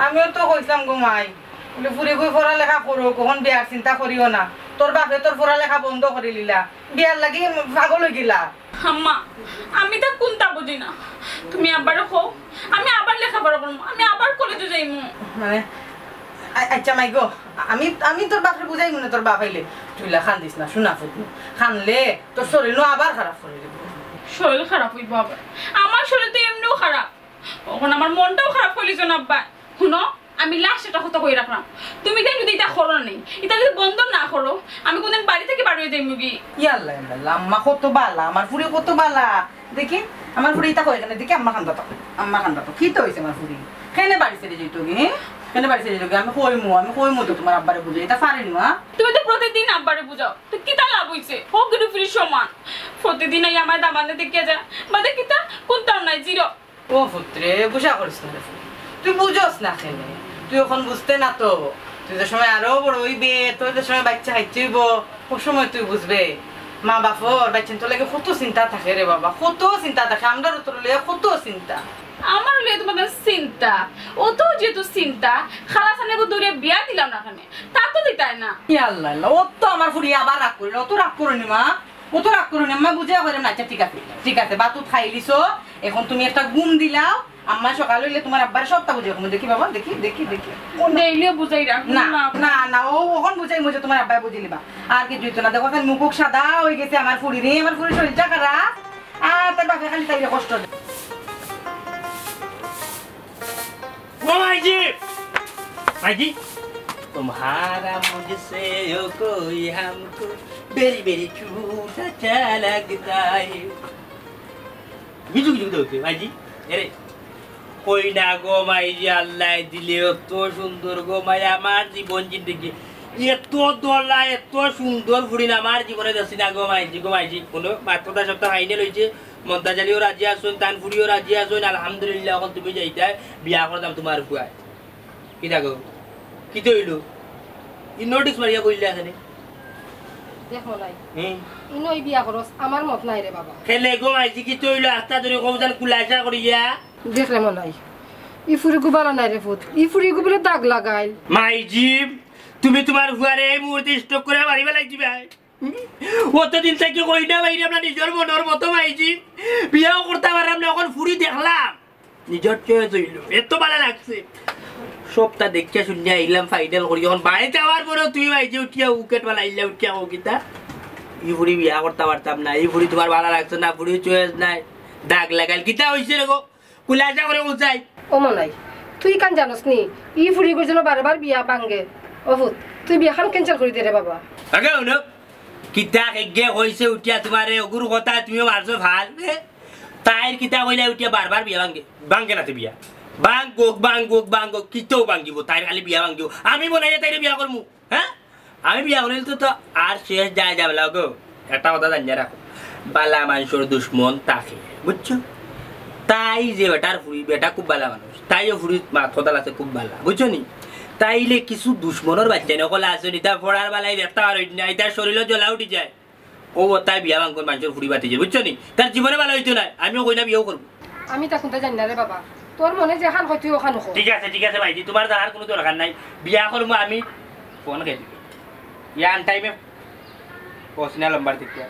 আমিও তো কইছলাম গো মাই, বলে ফুরি কই পড়ালেখা করো, অখন বিয়ার চিন্তা করিও না। তোর বাপে তোর পড়ালেখা বন্ধ করিলিলা, বিয়ার লাগি পাগল অইগেলা। আম্মা, আমি তা কুনতা বুঝি না। তুমি আব্বারে কও, আমি আবার লেখাপড়া করমু, আমি আবার কলেজো যাইমু। মানে, আ-, আচ্ছা মাই গো, আমি, আমি তোর বাপরে বুঝাইমু নে, তোর বাপ আইলে। তুই ইলা কান্দিস না, সোনা ফুত নু। কানলে তোর শরীল নু আবার খারাপ করি দিবো। শরীল খারাপ অইবো আবার? আমার শরীল তো এমনেউ খারাপ, অখন আমার মনটাও খারাপ করিলিছো না আব্বা। হুনো, আমি last একটা কথা কই রাখরাম, তুমি তাইন যদি ইতা করো না নি, ইতা যদি বন্ধ না করো, আমি কুনদিন বাড়ি থাকি বার অই যাইমুগি। ইয়াল্লা, ইয়াল্লা, আম্মা কত বালা, আমার ফুরি কত বালা। দেখি, আমার ফুরি ইতা কয় কেনে, দেখি আম্মা কান্দাত, আম্মা কান্দাত। কিতা অইছে আমার ফুরি? কেনে বাড়ি ছেড়ে যাইতোগি, হ্যাঁ? কেনে বাড়ি চলে যাবে? আমি কইমু, আমি কইমু তো তুমার আব্বারে বুঝাই, ইতা পারেনি মা। তুমি তো প্রতিদিন আব্বারে বুঝাও, তো কিতা লাভ অইছে? হক কিন্তু ফিরি সমান। প্রতিদিন এই আমার দামান্দে দেখিয়া যায়, বাদে কিতা? কোনটাও নাই, জিরো। ও পুত্রে, গুসা করিস না রে পুত। তুই বুঝস না কেনে? তুই অখন বুঝতে না তো। তুই যে সময় আরো বড় অইবে, তোর যে সময় বাইচ্চা কাইচ্চা অইবো, ও সময় তুই বুঝবে। মা বাপর বাইচ্চাইন্তর লাগি কত চিন্তা থাকে রে বাবা, কত চিন্তা থাকে। আমরারও তোর লইয়া কত চিন্তা। আমার লইয়া তুমার চিন্তা, অত যেহেতু চিন্তা, খালা সানেগো দৌড়ে বিয়া দিলাম না কেনে, তা তো দিতায় না। ইয়া আল্লাহ, আল্লাহ, ও তো আমার ফুড়ি আবার রাগ করিল, ও তো রাগ করুনি মা। ও তো রাগ করুনি, আম্মা বুঝাইয়া কইরাম না। আচ্ছা, ঠিক আছে, ঠিক আছে, বাতুত খাইলিছো, অখন তুমি একটা ঘুম দিলাও, আম্মা সকাল অইলে তুমার আব্বারে সবটা বুঝাই কইমু। দেখি বাবা, দেখি, দেখি, দেখি। ডেইলিও বুঝাই রাখবো না, না। না, না, ও অখন বুঝাইমু যে তুমার আব্বায় বুঝিলিবা। আর কিচ্ছু অইতো না, দেখো তাইর মুখ সাদা অইগেছে আমার ফুড়ির, আমার ফুড়ির শরীরটা খারাপ, আর তার বাপে খালি তাইরে কষ্ট দেয়। ও মাইজি! মাইজি! तुम्हारा मुझसे यो कोई हमको बेरी बेरी छूट अच्छा लगता है। কিছু কিছু করতে হচ্ছে, মাইজি। এরে, কই না গো মাইজি, আল্লায় দিলে অত সুন্দর গো মাই, আমার জীবন জিন্দেগি। এত দলা, এত সুন্দর ফুড়ি না আমার জীবনে দেখছি না গো মাইজি, গো মাইজি। কোনো মাত্র তার সপ্তাহ ফাইনাল অইছে, মন্তাজ আলীও রাজি আছইন, তান ফুড়িও রাজি আছইন, আলহামদুলিল্লাহ। অখন তুমি যাইতায়, বিয়া করতাম তুমার ফুয়ায়। কিতা গো? কিতা অইলো? ই নোটিশ মারিয়া কইলা কেনে? দেখো নাই। হুম। ইনো ই বিয়া করস, আমার মত নাই রে বাবা। কেনে গো মাইজি, কিতা অইলো? আস্তা ধরি কও জান, খুলাসা করিয়া। দেখলে মনাই, ই ফুড়িগু বালা নাই রে পুত, ই ফুড়িগু বুলে দাগ লাগাইল। মাইজি, তুমি তুমার ফুয়ারে এই মুহূর্তে স্ট্রোক করিয়া মারিবা লাগি ভাই। অতদিন থাকি কইনা বাইরে আমরা নিজর মনর মতো মাইজি, বিয়াও করতাম পারলাম না, অখন ফুড়ি দেখলাম, নিজর চয়েস অইলো, এত বালা লাগছে। সবটা দেখিয়া শুনিয়া আইলাম, ফাইনাল করি। অখন বাড়িত আওয়ার পরেও তুমি মাইজি উঠিয়া উকেট বালা আইলা, উঠিয়া কও কিতা? ই ফুড়ি বিয়া করতাম পারতাম না, ই ফুড়ি তুমার বালা লাগছে না, ফুড়ির চয়েস নাই, দাগ লাগাইল, কিতা অইছে রে গো? খুলাসা করি কও চাই। ও মনাই, তুই ইখান জানোস নি, ই ফুড়িগুর যেন বারবার বিয়া ভাঙ্গে। ও পুত, তুই বিয়াখান ক্যান্সেল করি দে রে বাবা। আগে হুনো, কিতা কেগে কইছে উঠিয়া তুমারে, অগুর কথা তুমিও মারছো ফাল। তাইর কিতা কইলা উঠিয়া বারবার বিয়া ভাঙ্গে? ভাঙ্গে না তো বিয়া। ভাঙ্গক, ভাঙ্গক, ভাঙ্গক, কিতাও ভাঙ্গিবো, তাইর খালি বিয়া ভাঙ্গিবো। আমি মনাইয়া তাইরে বিয়া করমু। হ্যাঁ? আমি বিয়া করিলে তো, তো আর শেষ যায় যাবলা গো। একটা কথা জানিয়া রাখো, বালা মানষর দুশমন থাকে, বুঝছো? তাই যে বেটার ফুড়ি, বেটা খুব বালা মানুষ, তাইও ফুড়ির মাত কথা আছে খুব বালা, বুঝছো নি? তাইলে কিছু দুশমনর বাইচ্চাইন অকল আছে নি, তার পড়ার বালাই দেখতা পারইন না, ইতার শরীরও জ্বলা উঠি যায়। ও তাই বিয়া ভাঙ্গন মানষর ফুড়ি বাতি যায়, বুঝছো নি? তার জীবনে বালা অইতো নায়, আমিও কই না বিয়াও করবো। আমি তা কুনতা জানি না রে বাবা, তোর মনে যেখান কয় তুই ওখান কর। ঠিক আছে, ঠিক আছে মাইজি, তুমার যাওয়ার কুনু দরকার নাই, বিয়া করমু আমি। ফোন খেয়ে দিবে। ইয়ান টাইমে পৌঁছনা লম্বার দিকে।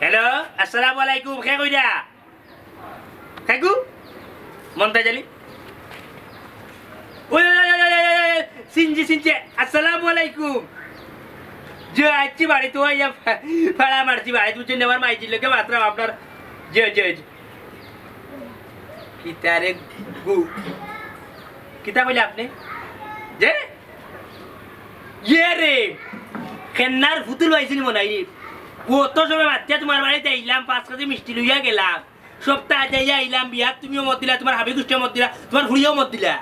হ্যালো, আসসালামু আলাইকুম, কে কইরা? কে গো? মন্তাজ আলী? ওই, ওই, ওই, ওই, ওই, ওই, ওই, সিনজি, সিনজি, আসসালামু আলাইকুম। যে আইছি বাড়িত, ওই ইয়া, ফাড়া মারছি বাড়িত, বুঝছেন, আমার মাইজির লগে মাত্র আপনার, যে, যে, যে। কিতা রে গু-, কিতা কইলা আপনে? যে? ইয়ে রে, খেন্নার ফুতুল পাইছি নি মনাই রে? অত সময় মাতিয়া তুমার বাড়িত আইলাম, পাঁচ কেজি মিষ্টি লইয়া গেলাম। সপ্তাহ যাইয়া আইলাম বিয়াত, তুমিও মত দিলা, তুমার হাবি গুষ্টিও মত দিলা, তুমার ফুড়িও মত দিলা।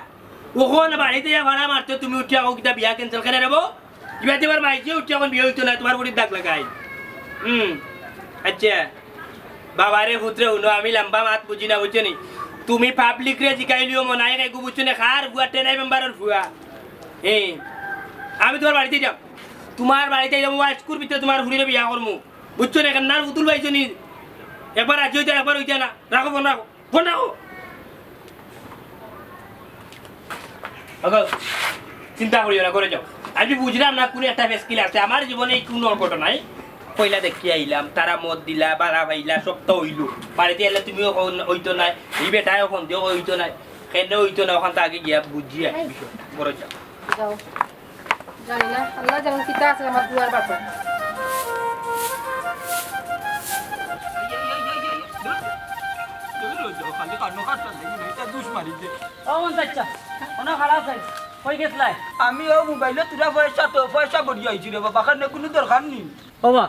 অখন বাড়িত আইয়া ফাড়া মারতে তুমি উঠিয়া কও কিতা বিয়া ক্যান্সেল কেনে রে বো? ইবাদি বার মাইজিয়ে উঠিয়া অখন বিয়া অইতো নায়, তুমার ফুড়ির দাগ লাগাই। হুম, আচ্ছা। বাবারে পুতরে হুনো, আমি লাম্বা মাত বুঝি না, বুঝছো নি? তুমি পাবলিকরে জিকাইলিও মনাই কেগু, বুঝছো নি? কার ফুয়া? টেনাই মেম্বারর ফুয়া। এ, আমি তুমার বাড়িত যাইতাম, তুমার বাড়িত যাইতাম, ও আইজকুর ভিতরে তুমার ফুড়িরে বিয়া করমু, বুঝছো নি? খেন্নার ফুতুল পাইছো নি? একবার রাজি অইতা, একবার অইতা না। রাখো ফোন, রাখো। ফোন রাখো। ওগো, চিন্তা করিও না, ঘরো যাও। আমি বুঝলাম না কুনু একটা ফেসকিল আছে। আমার জীবনে ই কুনু অঘটন নাই। পয়লা দেখি আইলাম, তারা মত দিলা, বাড়া পাইলা, সব তো অইলো। বাড়িত আইলে তুমিও কও অইতো নায়, ই বেটায়ও ফোন দিও অইতো নায়। কেনে অইতো নায়, অখানতা আগে গিয়া বুঝিয়া আই বিষয়টা। ঘরো যাও। যাও। জানি না, আল্লায় জানইন কিতা আছে আমার ফুয়ার বাপর। খালি কানো কাটটা লাগে না, ইটা দুষ মারি দে। ও মন্তাজ চাচা, অনো খাড়া আছাইন, কই গেছলায়? আমি অউ মোবাইলো থুড়া পয়সা তো, পয়সা ভরি আইছি রে বাবা, কারণ কুনু দরকার নি। ও বা,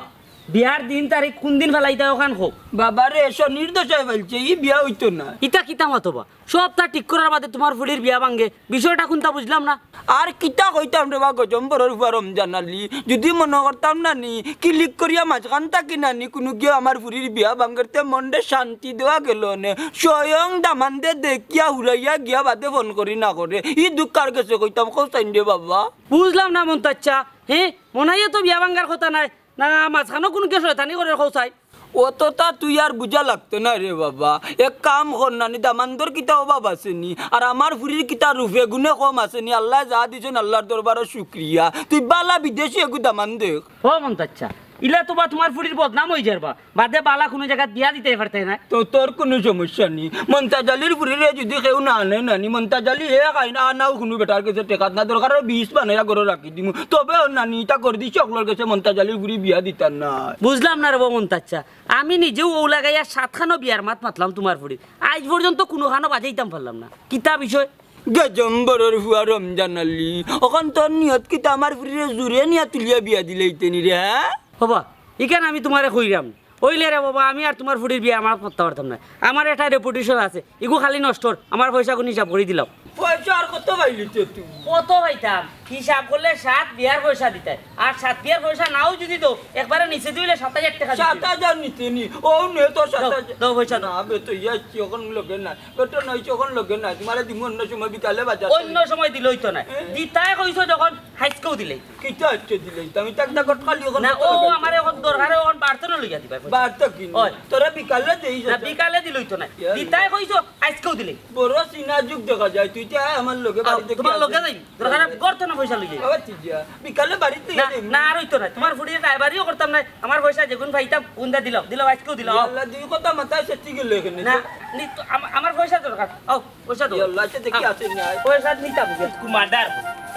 বিয়ার দিন তারিখ কুন দিন ফালাইতায় অখান কও। বাবারে, শনির দশায় ফালছে, ই বিয়া অইতো না। ইতা কিতা মাতো বা? সবতা ঠিক করার বাদে তুমার ফুড়ির বিয়া ভাঙ্গে, বিষয়টা কুনতা বুঝলাম না। আর কিতা কইতাম রে বা গজম্বরর ফুয়া রমজান আলী, যুদি মনো করতাম না নি, কিলিক করিয়া মাঝখান থাকি না নি, কুনু গিয়া আমার ফুড়ির বিয়া ভাঙ্গের তে মনরে শান্তি দেওয়া গেলো নে। স্বয়ং দামান্দে দেখিয়া হুরাইয়া গিয়া বাদে ফোন করি না করে। ই দুঃখ কার গেছে কইতাম, কও চাইন রে বাবা। বুঝলাম না মন্তাচ্চা, হে? মনাইয়ে তো বিয়া ভাঙ্গার কথা নায়, না মাঝখানো কুনু গিয়া শয়তানি করের কও চাই। অততা তুই আর বুঝা লাগতো না রে বাবা। এক কাম কর না নি, দামান্দর কিতা অভাব আছে নি? আর আমার ফুড়ির কিতা রূপে গুণে কম আছে নি? আল্লায় যা দিছইন আল্লার দরবারো শুকরিয়া। তুই বালা বিদেশি এগু দামান দেখ। ও মন্তাচ্চা, ইলা তো বা তুমার ফুড়ির বদনাম অইযার বা। বাদে বালা কুনু জাগাত বিয়া দিতায় পারতায় না। তো তোর কুনু সমস্যা নি। মন্তাজ আলীর ফুড়িরে যুদি কেউ না আনে না নি, মন্তাজ আলী হে খায় না, আনাও কুনু বেটার গেছে টেকাত না, দরকার অয় বিষ বানাইয়া ঘরো রাখি দিমু। তবে অ না নি, ইতা করি দিছি অকলর গেছে মন্তাজ আলীর ফুড়ি বিয়া দিতাম না। বুঝলাম না রে বা মন্তাচ্চা, আমি নিজেউ অউ লাগাইয়া সাতখানো বিয়ার মাত মাতলাম তুমার ফুড়ির, আইজ পর্যন্ত কুনুখানো বাজাইতাম পারলাম না। কিতা বিষয়? গজম্বরর ফুয়া রমজান আলী, অখন তোর নিয়ত কিতা আমার ফুড়িরে জুরে নিয়া তুলিয়া বিয়া দিলাইতে নি রে, হে? ও বা, ইখান আমি তুমারে কইরাম। অইলে রে বাবা, আমি আর তুমার ফুড়ির বিয়ার মাত মাততাম পারতাম না। আমার একটা reputation আছে, ইগু খালি নষ্টর, আমার পয়সাগুন হিসাব করি দিলাও। পয়সা আর কত পাইলি তে তুই? কত পাইতাম? হিসাব করলে সাত বিয়ার পয়সা দিতায়। আর সাত বিয়ার পয়সা নাও যুদি দেও, একবারে নিচে দিলে সাত হাজার টেকা দিতে অইবো। সাত হাজার নিতে নি? অউ নে তো সাত হাজার। দেও, দেও পয়সা দেও। না বে, তো ইয়া কি অখন লগে না। বেটা নাই, অখন লগে না। তুমারে দিমু অন্য সময় বিকালে বাজার। অন্য সময় দিলে অইতো নায়। দিতায় কইছো যখন, আইজকেউ দিলে। কিতা আইজকে দিলে? আমি তো একটা গট খালি অখন না, ও আমারে অখন দরকারে অখন বাড়তে না লইয়া দিবা। বাড়তে কি? ওই। তোরা বিকালে দেই না, বিকালে দিলে অইতো নায়। দিতায় কইছো, আইজকেউ দিলে। বড় সিনা যুগ দেখা যায়, তুই তো আয় আমার লগে, আও, বাড়িতে তুমার লগে যাই। দরকার অয় গর্ত না পয়সা লইয়া। আবার তুই যা। বিকালে বাড়িতে না, না, আর অইতো নায়। তুমার ফুড়িয়ে ড্রাইভারিও করতাম নায়। আমার পয়সা যেগুন পাইতাম, উন্দা দিলাও। দিলাও, আইজকেউ দিলাও। আল্লাহ, দুই কথা মাথায় সেটি গেল এখানে। না, নি তো আমা-, আমার পয়সা দরকার। আও। পয়সা দেও। ইয়াল্লা, আচ্ছা, দেখি আছে নি নাই। পয়সা নিতাম যে। কুমারদার।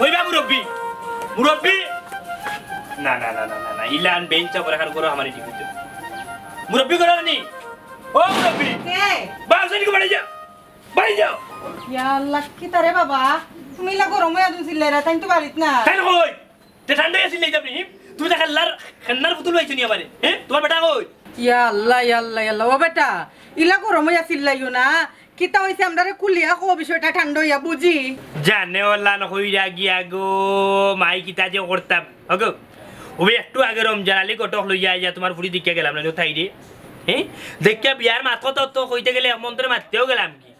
ওই বা মুরব্বি। মুরব্বি। না, না, না, না, না, না। ইলান বেঞ্চা করে খান করো আমারে ঠিক হইতো। মুরব্বি করো নি? ও মুরব্বি। কে? বাপ সাইড করে বাড়ি যা। বাড়ি যাও। ইয়া আল্লাহ, কিতা রে বাবা? তুমি ইলা গরম অইয়া দুন চিল্লাইরা, তাইন তো বাড়িত না। তাইন কই? তে ঠান্ডা আছিল এই যাবি। তুমি তো খেলনার, খেলনার পুতুল পাইছো নি আমারে? হ্যাঁ? তুমার বেটা কই? ইয়া আল্লাহ, ইয়া আল্লাহ, ইয়া আল্লাহ। ও বেটা, ইলা গরম অইয়া চিল্লাইও না। কিতা অইছে আমরারে খুলিয়া কও, বিষয়টা ঠান্ডা অইয়া বুঝি। জানে ওলা না কইরা গিয়া গো, মাই কিতা যে করতাম। ওগো, ওবে একটু আগে রমজান আলী ঘটক লইয়া আইয়া তুমার ফুড়ি দেখিয়া গেলাম না, তাই রে। হ্যাঁ? দেখিয়া বিয়ার মাত কথা তো কইতে গেলে এক মন্ত্রে মাততেও গেলাম কি?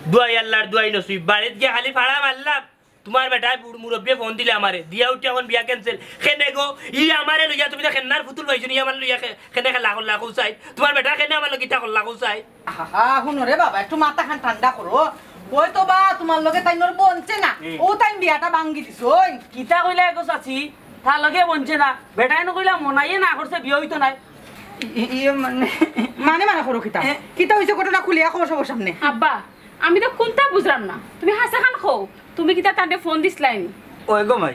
দুয়াই আল্লাহর দুয়াই নসিব, বাড়িত গিয়া খালি ফাড়া মারলাম। তুমার বেটায় বুড় মুরব্বিয়ে ফোন দিলে আমারে, দিয়া উঠি অখন বিয়া cancel। কেনে গো, ই আমারে লইয়া তুমি তো খেলনার পুতুল পাইছো নি, আমারে লইয়া খে-, কেনে খেলা করলা কও চাই? তুমার বেটা কেনে আমার লগে ইতা করলা কও চাই? আহা, হুনো রে বাবা, একটু মাথাখান ঠান্ডা করো। অয়তো বা তুমার লগে তাইনর বনছে না, হুম। অউ তাইন বিয়াটা ভাঙ্গি দিছইন। কিতা কইলা এগো চাচি? তার লগে বনছে না, বেটায় নু কইলা মনাইয়ে না করছে, বিয়া অইতো নায়। ই-, ইয়ে মানে মানে মানে করো কিতা? এ? কিতা অইছে ঘটনা খুলিয়া কও সবর সামনে। আব্বা, আমি তো কুনতা বুঝলাম না, তুমি হাছাখান কও। তুমি কিতা তানরে ফোন দিছলায় নি? ওই গো মাই,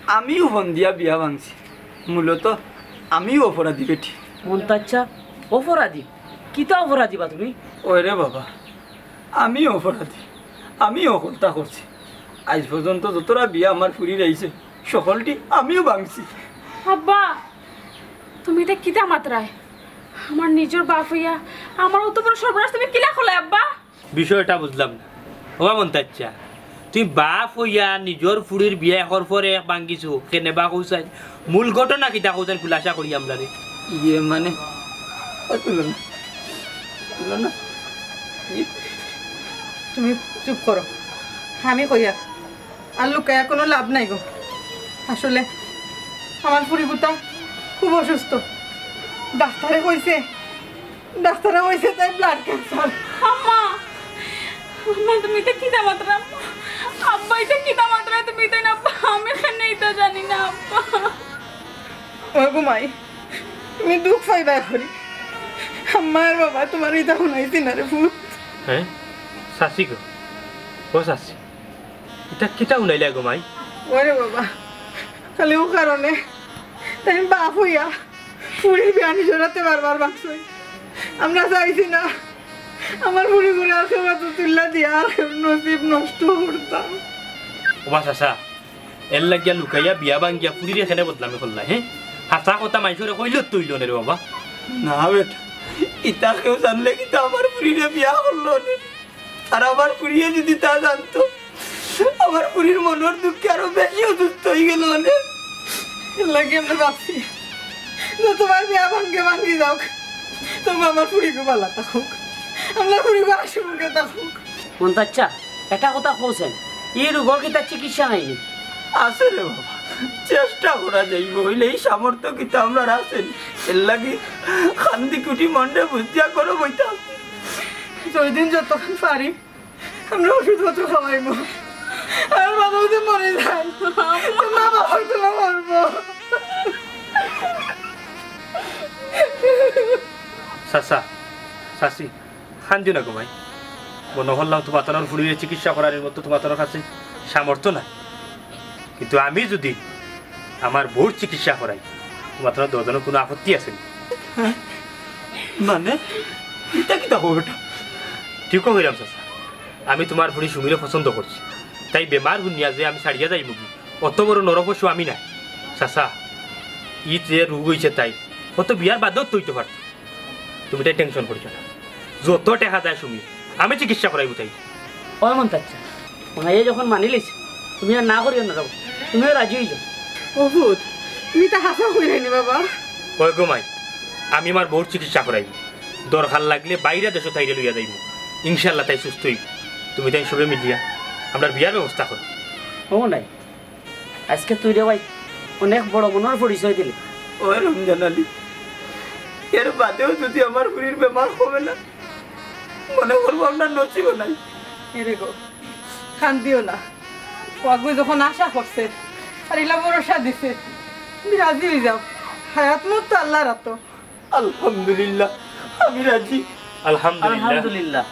আমিউ ফোন দিয়া বিয়া ভাংছি। মূলত আমিউ অপরাধী বেটি। মন্তাচ্চা, অপরাধী? কিতা অপরাধী বা তুমি? ওই রে বাবা, আমিউ অপরাধী, আমিউ হকলতা করছি। আইজ পর্যন্ত যতটা বিয়া আমার ফুরির আইছে, সকলটি আমিউ ভাংছি। আব্বা, তুমি ইতা কিতা মাতরায়? আমার নিজর বাপ অইয়া আমার অত বড় সর্বনাশ তুমি কিলা করলায় আব্বা? বিষয়টা বুঝলাম না। ওবা মন্তাচ্চা, তুমি বাপ অইয়া নিজর ফুরির বিয়া একর পরে এক ভাঙ্গিছো, কেনে বা কও চাই? মূল ঘটনা কিতা কও চাই খুলাসা করি আমরারে। ইয়ে মানে, ও তুলো না। তুলো না। ই- তুমি চুপ করো, আমি কইয়ার। আর লুকাইয়া কুনু লাভ নাই গো। আসলে আমার ফুরিগুতা খুব অসুস্থ। ডাক্তারে কইছে, ডাক্তারে কইছে তাইর blood cancer। আম্মা, আম্মা, তুমি ইতা কিতা মাতরায়? আব্বা, ইতা কিতা মাতরায়? তুমি ইতা না, আব্বা, আমি কেনে ইতা জানি না, আব্বা। ও গো মাই, তুমি দুখ পাইবায় করি। আম্মা আর বাবা, তুমারে ইতা হুনাইছি না রে পুত। হ্যাঁ? চাচি গো? ও চাচি, ইতা কিতা হুনাইলায় গো মাই? ওরে বাবা, খালি অউ কারণে তাইন বাপ অইয়া ফুরির বিয়া নিজর আতে বারবার ভাংছইন। আমরা চাইছি না আমার ফুরিগুরে আর কেউর আতো তুইল্লা দিয়া আর কেউর নসিব নষ্ট করতাম। ওবা চাচা, এরলাগিয়া লুকাইয়া বিয়া ভাঙ্গিয়া ফুরিরে কেনে বদনামি করলায়, হ্যাঁ? হাছা কথা মানষরে কইলে তো অইলো না রে বাবা। না বেটা, ইতা কেউ জানলে কিতা আমার ফুরিরে বিয়া করলো নে? আর আমার ফুরিয়ে যদি তা জানতো, আমার ফুরির মনর দুঃখে আরো বেশি অসুস্থ অইগেলো নে। এরলাগি আমরা ভাবছি, যত বার বিয়া ভাঙ্গে ভাঙ্গি যাউক, তবু আমার ফুরিগু ভালা থাকুক, আমরার ফুরিগু হাসি মুখে থাকুক। মন্তাচ্চা, এটা কথা কওছেন, ই রোগর কিতা চিকিৎসা নাই নি? আছে রে বাবা, চেষ্টা করা যাইবো, অইলে ই সামর্থ্য কিতা আমরার আছে নি? এরলাগি কান্দি কুটি মনরে বুঝিয়া করো বইতা। যেদিন যতখান পারি, আমরা ওষুধপত্র খাওয়াইমু। আর বাবা যদি মরি যায়, তো মা বাবার কোনো করবো। চাচা, চাচি, কান্দিও না গো মাই। মনো করলাম তুমার তানর ফুরিরে চিকিৎসা করানির মতো তুমার তানর কাছে সামর্থ্য নাই, কিন্তু আমি যদি আমার বউর চিকিৎসা করাই, তুমার তানর দুইজনর কোনো আপত্তি আছে নি? মানে, ইটা কিতা কও বেটা? ঠিক কইরাম চাচা, আমি তুমার ফুরি সুমিরে পছন্দ করছি, তাই বেমার হুনিয়া যে আমি ছাড়িয়া যাইমুগি, অত বড় নরপশু আমি না। চাচা, ই যে রোগ অইছে তাইর, অতো বিয়ার বাদেও তো অইতো পারতো। তুমি তাই টেনশন করিও না, যত টেকা যায় সুমি, আমি চিকিৎসা করাইমু তাইর। ওই মন্তাচ্চা, মাইয়ে যখন মানিলিছে, তুমি আর না করিও না, যাও, তুমিও রাজি অই যাও। ও পুত, তুমি তো হাছা কইরায় নি বাবা। ওই গো মাই, আমি আমার বউর চিকিৎসা করাইমু, দরকার লাগলে বাইরা দেশো তাইরে লইয়া যাইমু, ইনশাআল্লাহ তাই সুস্থ অইবো। তুমি তাই সবে মিলিয়া আমরার বিয়ার ব্যবস্থা করো। ও নাই, আইজকে তুই রে ভাই অনেক বড় মনর পরিচয় দিলে। ওই রমজান আলী, এর বাদেও যদি আমার ফুরির বেমার কমে না, মনো করবো আমরার নসিবো নাই। এরে গো, কান্দিও না। ও আগুই যখন আশা করছে, আর ইলা ভরসা দিছে, তুমি রাজি অই যাও। হায়াত মউত তো আল্লার আতো। আলহামদুলিল্লাহ, আমি রাজি। আলহামদুলিল্লাহ। আলহামদুলিল্লাহ।